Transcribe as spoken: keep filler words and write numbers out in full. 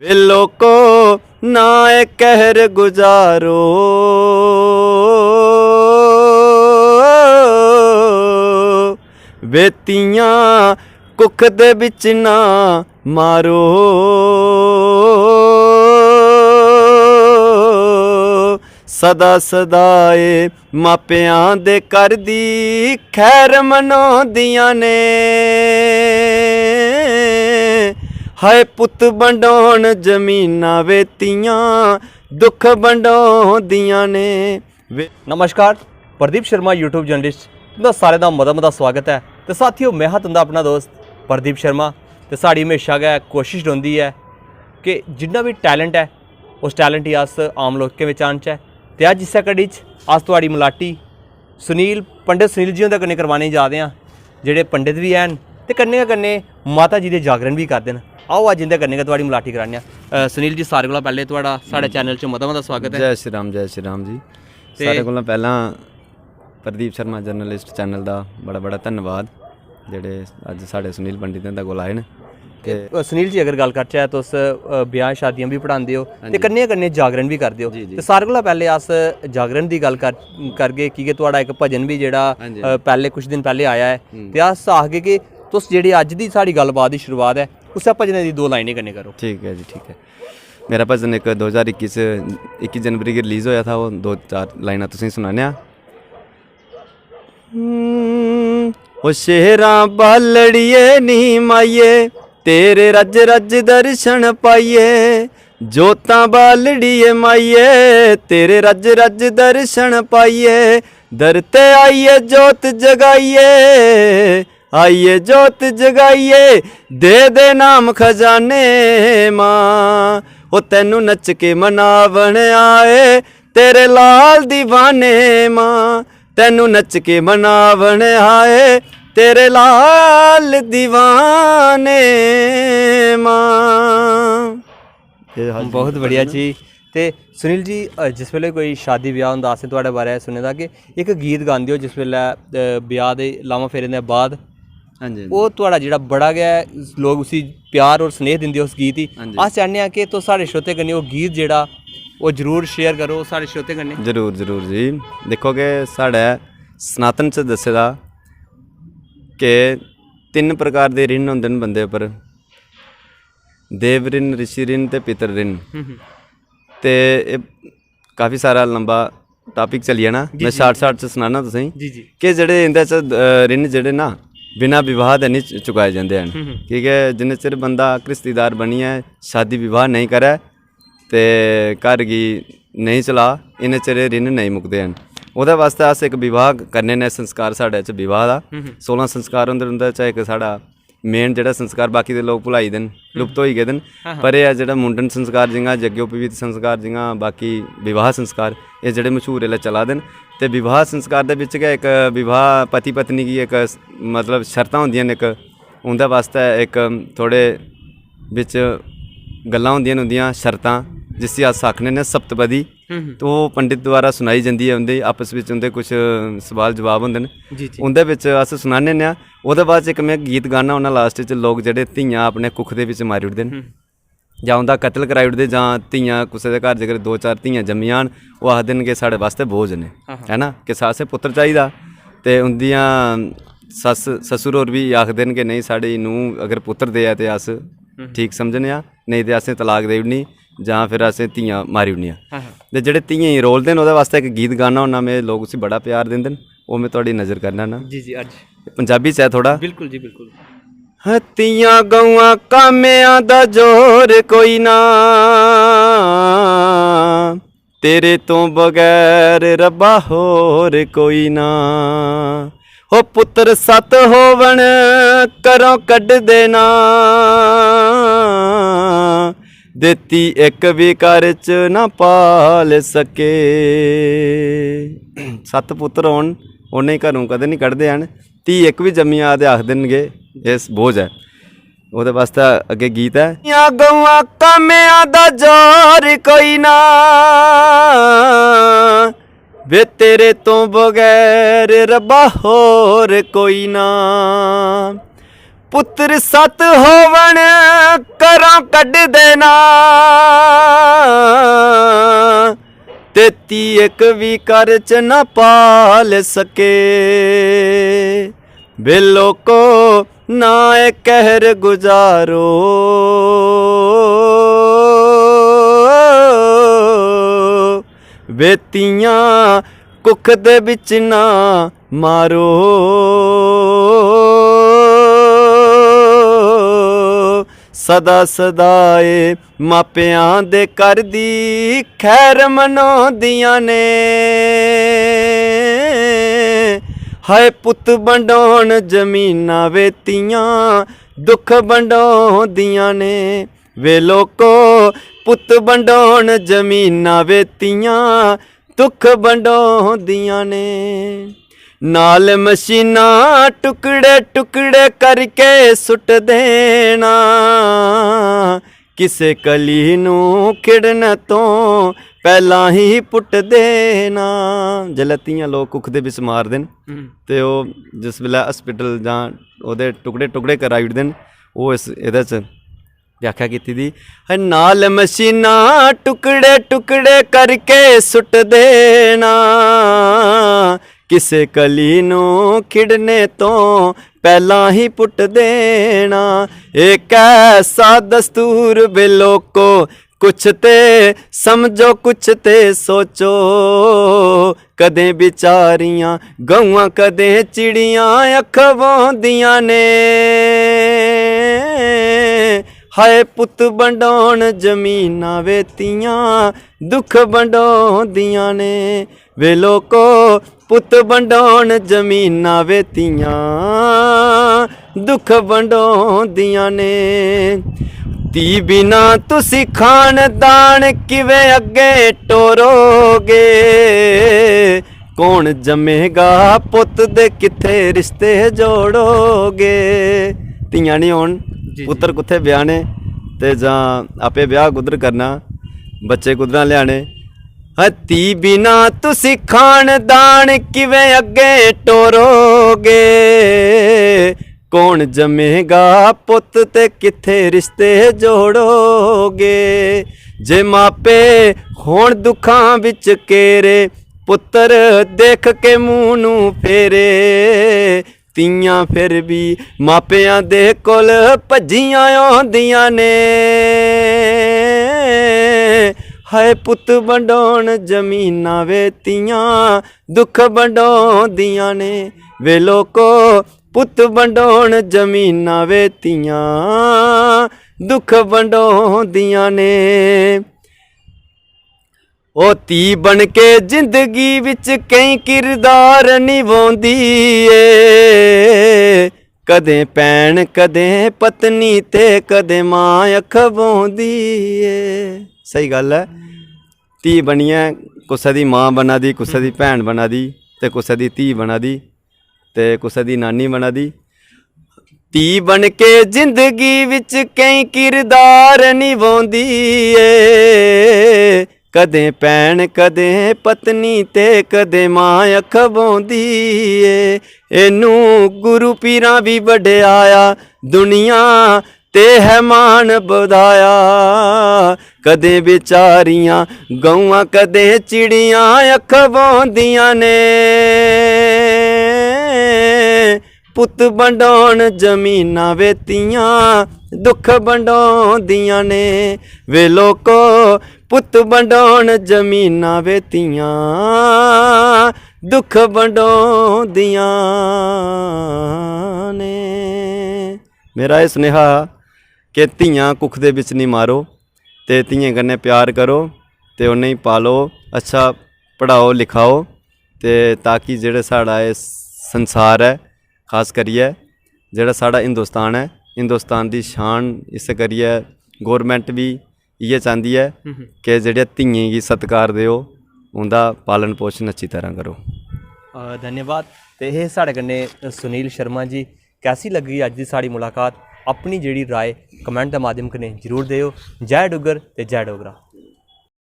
वे लोको, ना ए कहर गुजारो, वे तियां कुख दे बिच ना मारो। सदा सदा ए मापियां दे घर दी खैर मनोदियां ने। हाय पुत्त बंडोन जमीनां, वे तियां दुख बंडोदियां ने। वे नमस्कार, प्रदीप शर्मा YouTube जर्नलिस्ट, तुं'दा सारें दा मता मता स्वागत ऐ। ते साथियो, में हा तुं'दा अपना दोस्त प्रदीप शर्मा। ते साढ़ी म्हेशा गै कोशिश रौंह्दी ऐ कि जिन्ना बी टैलेंट ऐ, उस टैलेंट गी अस आम लोकें बिच आह्नचै। ते अज्ज इस्सै कड़ी च अस थुआढ़ी मलाटी सुनील, पंडित सुनील जी हुंदे कन्नै करवाने जा दे आं, जेह्ड़े पंडित बी हैन ते कन्नै गै कन्नै माता जी दे जागरण बी करदे न। आओ, अज्ज इं'दे कन्नै गै थुआढ़ी मलाटी कराने आं। अ, सुनील जी, सारें कोला पैह्लें थुआढ़ा साढ़े चैनल च मता मता स्वागत ऐ। जय श्री राम, जय श्री राम जी। ते सारें कोला पैह्लां प्रदीप शर्मा जर्नलिस्ट चैनल दा बड़ा बड़ा धन्नवाद, जेह्ड़े अज्ज साढ़े सुनील पंडित हुंदे कोल आए न। ते अ, सुनील जी, अगर गल्ल करचै, तुस अ, ब्याह् शादियां बी पढ़ांदे ओ ते कन्नै कन्नै जागरण बी करदे ओ। जी, जी। ते सारें कोला पैह्लें अस जागरण दी गल्ल कर-, करगे, की के थुआढ़ा इक भजन बी जेह्ड़ा हां जी। अ, पैह्ले, कुछ दिन पैह्ले आया ऐ। हम्म। ते अस आखगे कि तुस जेह्ड़ी अज्ज दी साढ़ी गल्लबात दी शुरुआत ऐ, उस्सै भजनै दी दो लाइनें कन्नै करो। ठीक ऐ जी, ठीक ऐ। मेरा भजन इक दो ज्हार इक्की च, इक्की जनवरी गी रिलीज होया था, ओह् दो चार लाइनां तुसेंगी सनाने आं। हम्म, ओ शेरां बालड़िए नी माइये, तेरे रज रज दर्शन पाइये। जोतां बालड़िए माइये, तेरे रज रज दर्शन पाइये। दर ते आइये जोत जगाइये, आइये जोत जगाइये, दे दे नाम खजाने मां। ओ तैनू नच के मनावन आए, तेरे लाल दीवाने मां। तैनू नच के मनावन आए, तेरे लाल दीवाने मां। एह् हा जी बहुत मेरा बढ़िया भजन। जी। ते सुनील जी, अ, जिस बेल्लै कोई शादी ब्याह् होंदा, असें थुआढ़े बारै सुने दा कि इक गीत गांदे ओ जिस बेल्लै, अ, ब्याह् दे लामां फेरे दे बाद, हां जी, हां जी। ओह् थुआढ़ा जेह्ड़ा बड़ा गै लोक उसी प्यार और स्नेह दिंदे उस गीत गी। हां जी। अस चाह्न्ने आं कि तुस साढ़े श्रोतें कन्नै ओह् गीत जेह्ड़ा ओह् जरूर शेयर करो साढ़े श्रोतें कन्नै। जरूर, जरूर जी। दिक्खो कि साढ़े सनातन च दस्से दा कि तिन्न प्रकार दे ऋण होंदे न बंदे उप्पर, देव ऋण, ऋषि ऋण ते पितर ऋण। हम्म, हम्म। ते एह् काफी सारा लंबा टॉपिक चली जाना, जी, में जी। शार्ट शार्ट च सनाना तुसेंगी जी, जी। कि जेह्ड़े इं'दे च, अ, ऋण जेह्ड़े ना बिना विवाह दे निं चु-, चुकाए जंदे हैन। हम्म, हम्म। की के जिन्ने चिर बंदा घ्रिस्तीदार बनियै शादी विवाह नेईं करै ते घर गी नेईं चला, इन्ने चिर एह् ऋण नेईं मुकदे हैन। ओह्दे बास्तै अस इक विवाह करने न, संस्कार साढ़े च विवाह दा। हम्म, हम्म। सोलां संस्कार होंदे न, उं'दे चा इक साढ़ा मेन जेह्ड़ा संस्कार, बाकी दे लोक भुलाई दे न, हम्म। लुप्त होई गेदे न। हां, हां। पर एह् ऐ जेह्ड़ा मुंडन संस्कार जि'यां, यज्ञोपवीत संस्कार जि'यां, बाकी विवाह संस्कार, एह् जेह्ड़े मश्हूर एल्लै चला दे न। ते विवाह संस्कार दे बिच्च गै इक विवाह, पति पत्नी गी इक स-, मतलब शर्तां होंदियां न, इक उं'दे बास्तै इक थोह्ड़े बिच्च गल्लां होंदियां न, उं'दियां शर्तां, जिसी अस आखने न सप्तपदी। हम्म, हम्म। तो ओह् पंडित द्वारा सनाई जंदी ऐ, उं'दे आपस बिच उं'दे कुछ, अ, सवाल जवाब होंदे न। जी, जी। उं'दे बिच अस सनाने न। ओह्दे बाद च इक में गीत गाना होन्ना लास्ट च, लोक जेह्ड़े धियां अपने कुक्ख दे बिच मारी ओड़दे न, हम्म। जां उं'दा कत्ल कराई ओड़दे, जां धियां कुसै दे घर जेकर दो चार धियां जम्मी जान, ओह् आखदे न कि साढ़े बास्तै बोझ न, हां, हां। है ना, कि सा-, असें पुत्तर चाहिदा। ते उं'दियां सस्स ससुर होर बी आखदे न कि नेईं, साढ़ी नूंह् अगर पुत्तर देऐ ते अस हम्म। ठीक समझने आं, नेईं ते असें तलाक देई ओड़नी, जां फिर असें धियां मारी ओड़नियां। हां, हां। ते जेह्ड़े धियें गी रोलदे न, ओह्दे बास्तै इक गीत गाना होन्ना में, लोक उसी बड़ा प्यार दिंदे न, ओह् में थुआढ़ी नजर करना ना। जी, जी, अज्ज। पंजाबी च ऐ थोह्ड़ा। बिल्कुल जी, बिल्कुल। हैं, धियां गौआं कामेआं दा जोर कोई ना, तेरे तों बगैर रब्बा होर कोई ना। हो पुत्तर सत्त होवन घरों कड्ढदे ना, ते धी इक बी घर च ना पाल सके। सत्त पुत्तर होन, उ'नें घरों कदें निं कढदे हैन। धी इक बी जम्मी जा ते आखदे न कि एह् बोझ ऐ। ओह्दे बास्तै अग्गें गीत ऐ। या गौआं कामेआं दा जोर कोई ना, वे तेरे तों बगैर रब्बा होर कोई ना। पुत्तर सत्त होवन घरों कड्ढदे ना, ते धी इक बी घर च ना पाल सके। वे लोको, ना ए कहर गुजारो, वे धियां कुख दे बिच ना मारो। सदा सदा ए मापियां दे घर दी खैर मनोदियां ने। हाय पुत्त बंडोन जमीनां वे धियां दुख बंडोदियां ने। वे लोको, पुत्त बंडोन जमीनां वे धियां दुख बंडोदियां ने। नाल मशीनां टुकड़े टुकड़े करके सुट्ट देना, किसे कली नू खिड़न तों पैह्लां ही पुट्ट देना। जिसलै धियां लोक कुख दे बिच मारदे न, हम्म। ते ओह् जिस बेल्लै हस्पिटल जां ओह्दे टुकड़े टुकड़े कराई ओड़दे न, ओह् इस, एह्दे च व्याख्या कीती दी है। नाल मशीनां टुकड़े टुकड़े करके सुट्ट देना, किसे कली नू खिड़ने तों पैह्लां ही पुट्ट देना। एह् कैसा दस्तूर वे लोको, कुछ ते समझो, कुछ ते सोचो। कदें बिचारियां गऊआं, कदें चिड़ियां अखबोंदियां ने। हाय पुत्त बंडोन जमीनां वे धियां दुख बंडोंदियां ने। वे लोको, पुत्त बंडोन जमीनां वे धियां दुख बंडोंदियां ने। धी बिना तुसी खानदान किवें अग्गें टोरोगे? कौन जम्मेगा पुत्त दे कित्थे रिश्ते जोड़ोगे? धियां निं होन, जी, जी। पुत्तर कुत्थे ब्याह्ने ते जां आपे ब्याह् कुद्धर करना, बच्चे कुद्धरा लेआने? हत्ती बिना तुसी खानदान किवें अग्गें टोरोगे? कौन जम्मेगा पुत्त ते कित्थे रिश्ते जोड़ोगे? जे मापे होन दुखां बिच केरे, पुत्तर देख के मूंह नू फेरे। धियां फिर भी मापियां दे कोल भज्जियां औंदियां ने। हाय पुत्त बंडोन जमीनां वे धियां दुख बंडोंदियां ने। वे लोको, पुत्त बंडोन जमीनां वे धियां दुख बंडोंदियां ने। ओ धी बन के जिंदगी विच केईं किरदार निभांदी ए। कदें भैन, कदें पत्नी ते कदें मां अखबोंदी ए। स्हेई गल्ल ऐ। धी बनियै कुसै दी मां बना दी, कुसै दी भैन बना दी ते कुसै दी धी बना दी ते कुसै दी नानी बना दी। धी बन के जिंदगी विच केईं किरदार निभांदी ए। कदें भैन, कदें पत्नी ते कदें मां अखबोंदी ए। एनू गुरु पीरां भी वडेआया, दुनिया ते है मान बधाया। कदें बेचारियां गऊआं, कदें चिड़ियां अखबोंदियां ने। पुत्त बंडोन जमीनां वे धियां दुख बंडोंदियां ने। वे लोको, पुत्त बंडोन जमीनां वे धियां दुख बंडोंदियां ने। मेरा एह् सुनेहा हा कि धियां कुख दे बिच निं मारो ते धियें कन्नै प्यार करो ते उ'नेंगी पालो, अच्छा पढ़ाओ लिखाओ, ते ताकि जेह्ड़ा साढ़ा एह् संसार ऐ, खास करियै जेह्ड़ा साढ़ा हिंदुस्तान ऐ, हिंदुस्तान दी शान इस करियै गौरमैंट बी इ'यै चांह्दी ऐ हम्म। कि जेह्ड़े धियें गी सत्कार देओ, उं'दा पालन पोशन अच्छी तरह करो। अ, धन्यवाद। ते एह् साढ़े कन्नै सुनील शर्मा जी। कैसी लग्गी अज्ज दी साढ़ी मुलाकात? अपनी जेह्ड़ी राय कमेंट दे माध्यम कन्नै जरूर देओ। जय डुग्गर ते जय डोगरा।